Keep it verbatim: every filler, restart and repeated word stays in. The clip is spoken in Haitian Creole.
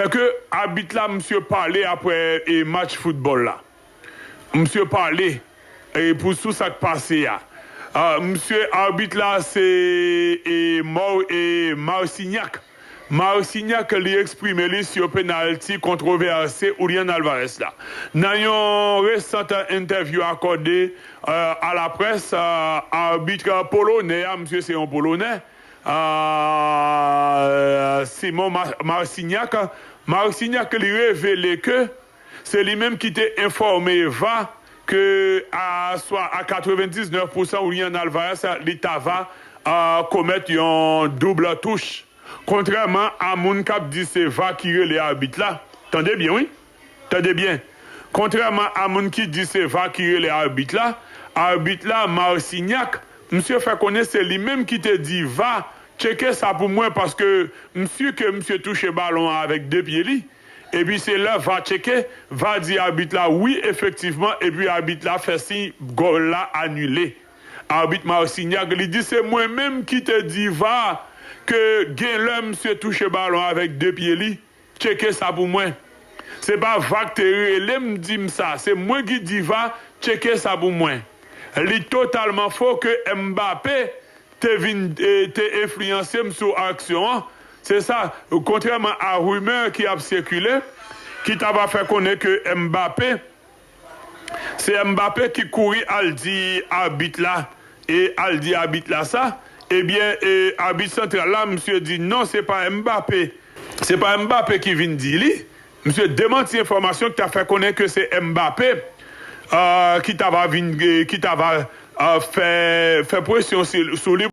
Sèke abit la, misye pale apre e match foutbòl la. Misye pale e pou sou sa k pase a. Ah, misye, abit la, se e, Mar, e Marcignac. Marcignac, li eksprime li sou penalti kontwovèse Julian Alvarez la. Nan yon resant entèvyou akòde eh, a laprès, eh, abit polonè a, misye se yon polonè, eh, Simon Ma- Marcignac. Marcignac, li revele ke se li menm ki te enfòme va ke a swa a katrevendiznèf pousan Julian Alvarez li t ava eh, komèt yon doub touch. Kontrèman a moun k ap di se va ki rele abit la, tande byen wi, tande byen. Kontrèman a moun ki di se va ki rele abit la, abit la, Marcignac, misye fè konnen se li menm ki te di va, tcheke sa pou mwen, paske m si ke misye touche balon an avèk de pye li. Epi se lè va tcheke, va di abit la wi, efektivman, epi abit la fè siy gòl la anile. Abit Marcignac, li di se mwen menm ki te di va ke gen lè misye touche balon avèk de pye li. Tcheke sa pou mwen. Se pa va k te rele m di m sa, se mwen ki di va, tcheke sa pou mwen. Li totalman fo ke Mbappé te vin eh, te enfliyanse m sou aksyon an. Se sa, kontrèman a rimè ki ap sikile, ki ta va fè konnen ke Mbappé, se Mbappé ki kouri al di abit la, e al di abit la sa, ebyen, e abit santral la, misye di non, se pa Mbappé. Se pa Mbappé ki vin di li. Misye demanti enfòmasyon ki ta fè konnen ke se Mbappé eh, ki ta va vin, eh, ki ta va eh, fè, fè presyon sou sou li